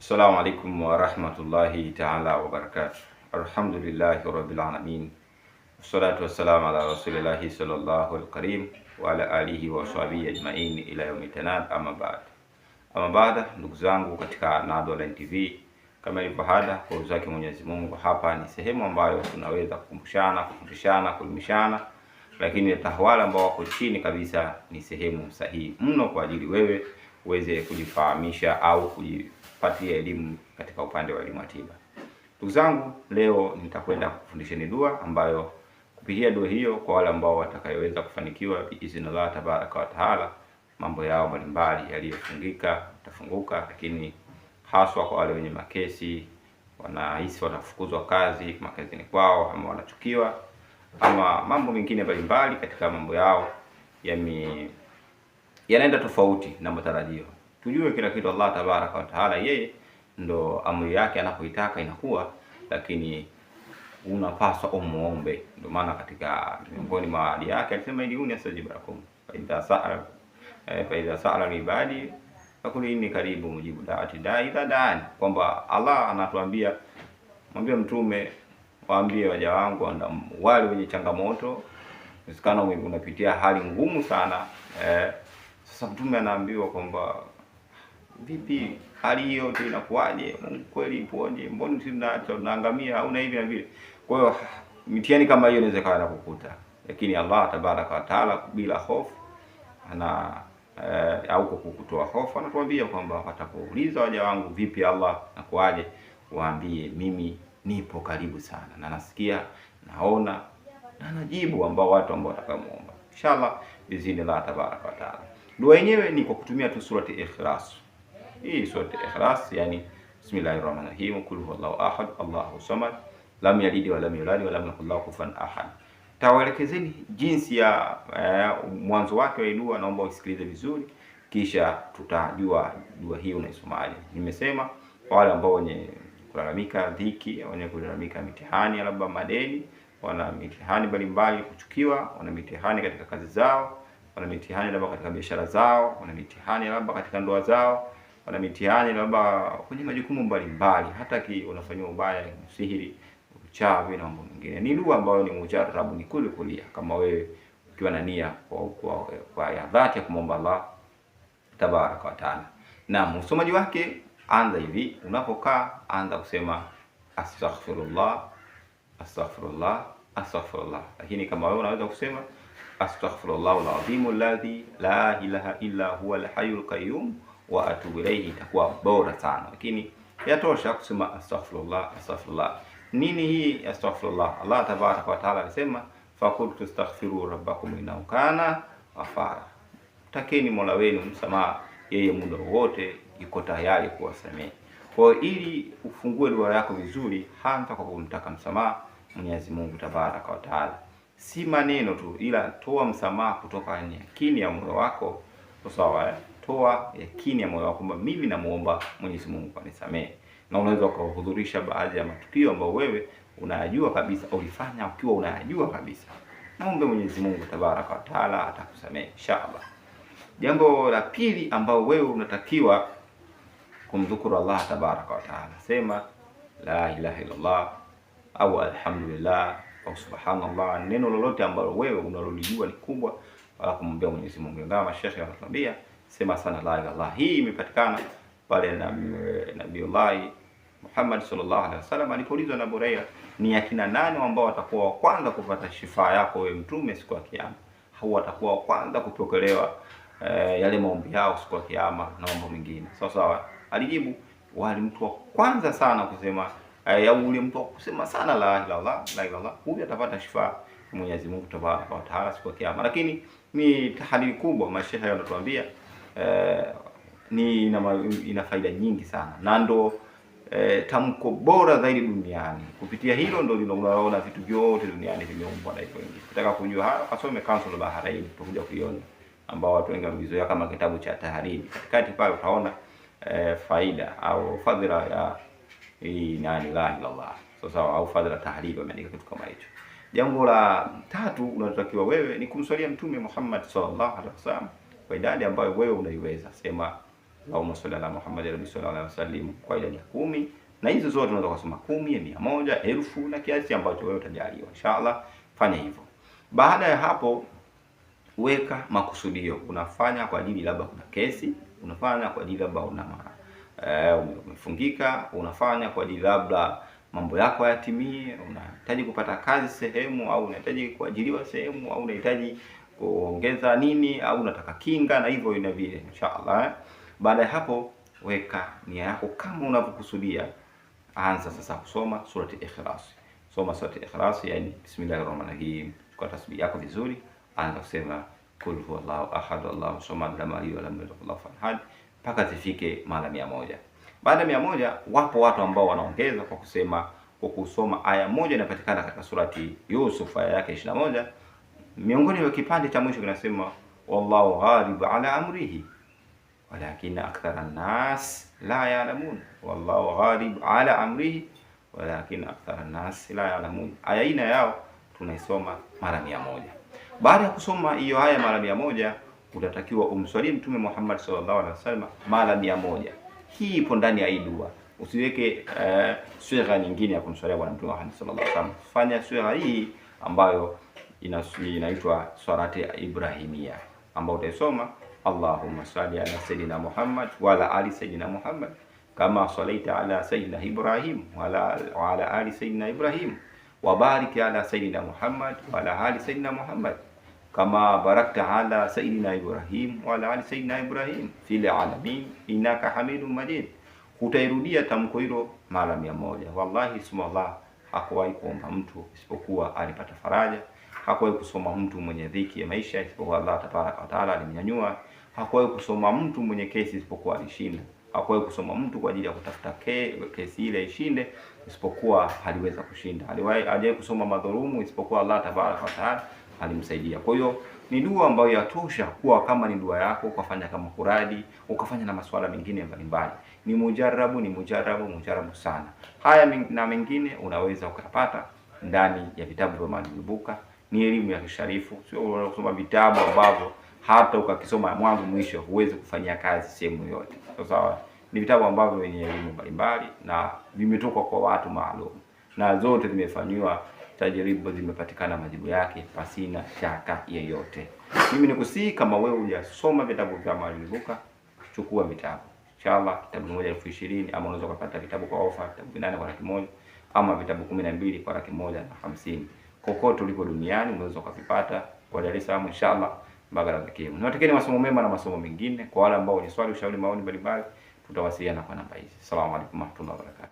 Assalamu alaikum warahmatullahi taala wabarakatuh. Alhamdulillahi rabbil alamin, wassalatu wassalamu ala rasulillahi sallallahu alkarim wa ala alihi wa sahbihi ajmain ila yaumi tanad. Ama baad, ama baada, ndugu zangu katika Nado Online TV, kama ilivyo ada, kwa uwezo wake Mwenyezi Mungu, hapa ni sehemu ambayo tunaweza kukumbushana, kufundishana, kuelimishana, lakini tahwala ambao wako chini kabisa ni sehemu sahihi mno kwa ajili wewe uweze kujifahamisha au kujipatia elimu katika upande wa elimu ya tiba. Ndugu zangu, leo nitakwenda kufundisheni dua ambayo kupitia dua hiyo kwa wale ambao watakayoweza kufanikiwa biiznillah tabaraka wa taala, mambo yao mbalimbali yaliyofungika tafunguka, lakini haswa kwa wale wenye makesi, wanahisi watafukuzwa kazi makazini kwao, ama wanachukiwa, ama mambo mengine mbalimbali katika mambo yao yanaenda tofauti na matarajio. Tujue kila kitu Allah tabaraka wa taala, yeye ndo amri yake anapoitaka inakuwa, lakini unapaswa umuombe. Ndio maana katika miongoni mwa ahadi yake alisema iduni astajib lakum fa idha sa'ala ibadi fakul inni karibu mujibu da'ati da'i idha da'ani, kwamba Allah anatuambia, mwambie mtume, waambie waja wangu wale wenye changamoto, inawezekana unapitia hali ngumu sana. Sasa mtume anaambiwa kwamba vipi hali hiyo tu inakuwaje? Mungu kweli ipoje? Mbona sisi tunaangamia au na hivi na vile. Kwa hiyo mitihani kama hiyo inaweza kawa inakukuta, lakini Allah tabaraka wa taala bila hofu ana au kwa kukutoa hofu anatuambia kwamba watapouliza waja wangu vipi Allah nakuaje, waambie mimi nipo karibu sana na nasikia, naona na najibu ambao watu ambao watakamuomba inshallah biiznillah tabaraka wa taala. Dua yenyewe ni kwa kutumia tu surati Ikhlas. Hii surati Ikhlas, yani bismillahirrahmanirrahim, kul huwallahu ahad, Allahu samad, lam yalid wa lam yulad wa lam yakul lahu kufuwan ahad. Tawaelekezeni jinsi ya mwanzo wake wa dua, naomba usikilize vizuri, kisha tutajua dua hii unaisomaje. Nimesema kwa wale ambao wenye kulalamika dhiki, wenye kulalamika mitihani, labda madeni, wana mitihani mbalimbali, kuchukiwa, wana mitihani katika kazi zao, wana mitihani labda katika biashara zao, wana mitihani labda katika ndoa zao, wana mitihani labda kwenye majukumu mbalimbali, hata unafanywa ubaya, sihiri, uchawi na mambo mengine. Ni dua ambayo ni mujarabu, ni kule kulia, kama wewe ukiwa na nia kwa ya dhati ya kumwomba Allah tabaraka wa taala. Na usomaji wake anza hivi, unapokaa anza kusema astaghfirullah, astaghfirullah, astaghfirullah. Lakini kama wewe unaweza kusema astaghfirullah alazim alladhi la ilaha illa huwa alhayyul qayyum wa atubu ilayhi, itakuwa bora sana. Lakini yatosha kusema astaghfirullah, astaghfirullah. Nini hii astaghfirullah? Allah tabaraka wa taala alisema faqultu astaghfiru rabbakum innahu kana ghafara, takeni Mola wenu msamaha, yeye muda wote yuko tayari kuwasamehe. Kwa hiyo ili ufungue dua yako vizuri, anza kwa kumtaka msamaha Mwenyezi Mungu tabaraka wa taala. Si maneno tu, ila toa msamaha kutoka yakini ya moyo wako, sawa? Toa yakini ya moyo wako kwamba mimi namuomba Mwenyezi Mungu anisamehe. Na unaweza ukahudhurisha baadhi ya matukio ambayo wewe unayajua kabisa, ulifanya ukiwa unayajua kabisa. Naombe Mwenyezi Mungu tabaraka wa taala atakusamehe inshallah. Jambo la pili ambao wewe unatakiwa kumdhukuru Allah tabaraka wa taala, sema la ilaha illallah au alhamdulillah au subhanallah, neno lolote ambalo wewe unalolijua ni kubwa wala kumwambia Mwenyezi Mungu. Ingawa mashehe wanatuambia sema sana la ilaha illallah. Hii imepatikana pale na Nabiullah Muhammad sallallahu alaihi wasallam alipoulizwa na Buraira, ni akina nani ambao watakuwa wa kwanza kupata shifaa yako wewe mtume siku ya kiyama? Hao watakuwa wa kwanza kupokelewa yale maombi yao siku ya kiyama na mambo mengine. Sawa sawa. Alijibu wale mtu wa kwanza sana kusema au ule mtu wa kusema sana la ilaha illallah, la ilaha illallah, huyu atapata shifaa Mwenyezi Mungu tabaraka wa taala siku ya kiyama. Lakini ni tahalili kubwa, mashehe wanatuambia ni ina faida nyingi sana na ndo tamko bora zaidi duniani. Kupitia hilo ndo unaona vitu vyote duniani vimeumbwa na hivyo vingi. Ukitaka kujua hayo kasome Kanzul Bahrain, utakuja kuiona, ambao watu wengi wamezoea kama kitabu cha tahariri. Katikati pale utaona faida au fadhila ya hii nani la ilaha illallah. Sasa au fadhila tahariri wameandika kitu kama hicho. Jambo la tatu unalotakiwa wewe ni kumswalia Mtume Muhammad sallallahu alaihi wasallam kwa idadi ambayo wewe unaiweza. Sema Allahumma salli ala Muhammad rabbi sallallahu alaihi wasallam kwa idadi ya 10, na hizo zote unaweza kusoma 10, 100, 1000 na kiasi ambacho wewe utajaliwa. Inshallah fanya hivyo. Baada ya hapo weka makusudio. Unafanya kwa ajili labda kuna kesi, unafanya kwa ajili labda una umefungika, unafanya kwa ajili labda mambo yako hayatimie, unahitaji kupata kazi sehemu, au unahitaji kuajiriwa sehemu, au unahitaji kuongeza nini, au unataka kinga na hivyo na vile, inshallah. Baada ya hapo weka nia yako kama unavyokusudia. Anza sasa kusoma surati Ikhlas. Soma surati Ikhlas, yani bismillahirrahmanirrahim. Chukua tasbih yako vizuri, anza kusema kul huwallahu ahad, Allahu samad, lam yalid walam yulad walam yakul lahu kufuwan ahad mpaka zifike mara 100. Baada ya 100, wapo watu ambao wanaongeza kwa kusema kwa kusoma aya moja inapatikana katika surati Yusuf aya yake 21, miongoni mwa kipande cha mwisho kinasema wallahu ghalibu ala amrihi walakin akthara an-nas la ya'lamun, wallahu ghalibu ala amrihi walakin akthara an-nas la ya'lamun. Aya hii yao tunaisoma mara 100. Baada ya kusoma hiyo aya mara 100, utatakiwa umswalie Mtume Muhammad sallallahu alaihi wasallam mara 100. Hii ipo ndani ya hii dua. Usiweke swigha nyingine ya kumswalia Bwana Mtume Muhammad sallallahu alaihi wasallam. Fanya swigha hii ambayo inaitwa swalati Ibrahimia, ambayo utaisoma Allahumma salli ala sayyidina Muhammad wa ala ali sayyidina Muhammad kama salaita ala sayyidina Ibrahim wa ala ali sayyidina Ibrahim wa barik ala sayyidina Muhammad wa ala ali sayyidina Muhammad kama barakta ala sayyidina Ibrahim wa ala ali sayyidina Ibrahim fil alamin innaka Hamidum Majid. Utairudia tamko hilo mara 100. Wallahi subhanallah, hakuwahi kuomba mtu isipokuwa alipata faraja. Hakuwahi kusoma mtu mwenye dhiki ya maisha isipokuwa Allah tabaraka wa taala alimnyanyua. Hakuwahi kusoma mtu mwenye kesi isipokuwa alishinda. Hakuwahi kusoma mtu kwa ajili ya kutafuta kesi ile ishinde isipokuwa aliweza kushinda. Hajawahi kusoma madhulumu isipokuwa Allah tabaraka wa taala alimsaidia. Kwa hiyo ni dua ambayo yatosha kuwa kama ni dua yako ukafanya kama kuradi, ukafanya na masuala mengine mbalimbali. Ni mujarabu, ni mujarabu, mujarabu sana. Haya na mengine unaweza ukapata ndani ya vitabu vya Maalim Lubuka. Ni elimu ya kisharifu, sio unasoma vitabu ambavyo hata ukakisoma mwanzo mwisho huwezi kufanyia kazi sehemu yoyote. Sawa, ni vitabu ambavyo vyenye elimu mbalimbali na vimetoka kwa watu maalum, na zote zimefanywa tajriba, zimepatikana majibu yake pasina shaka yeyote. Mimi nikusihi, kama wewe hujasoma vitabu vya Maalim Lubuka, chukua vitabu. Inshallah kitabu kimoja 20,000, ama unaweza kupata vitabu kwa ofa, vitabu 8 kwa 100,000 ama vitabu 12 kwa 150,000. Kokote uliko duniani unaweza ukavipata kwa Dar es Salaam inshallah. Mbagala Kimu. Niwatakieni masomo mema na masomo mengine. Kwa wale ambao wenye swali, ushauri, maoni mbalimbali, tutawasiliana kwa namba hizi. Asalamu alaykum warahmatullahi wabarakatuh.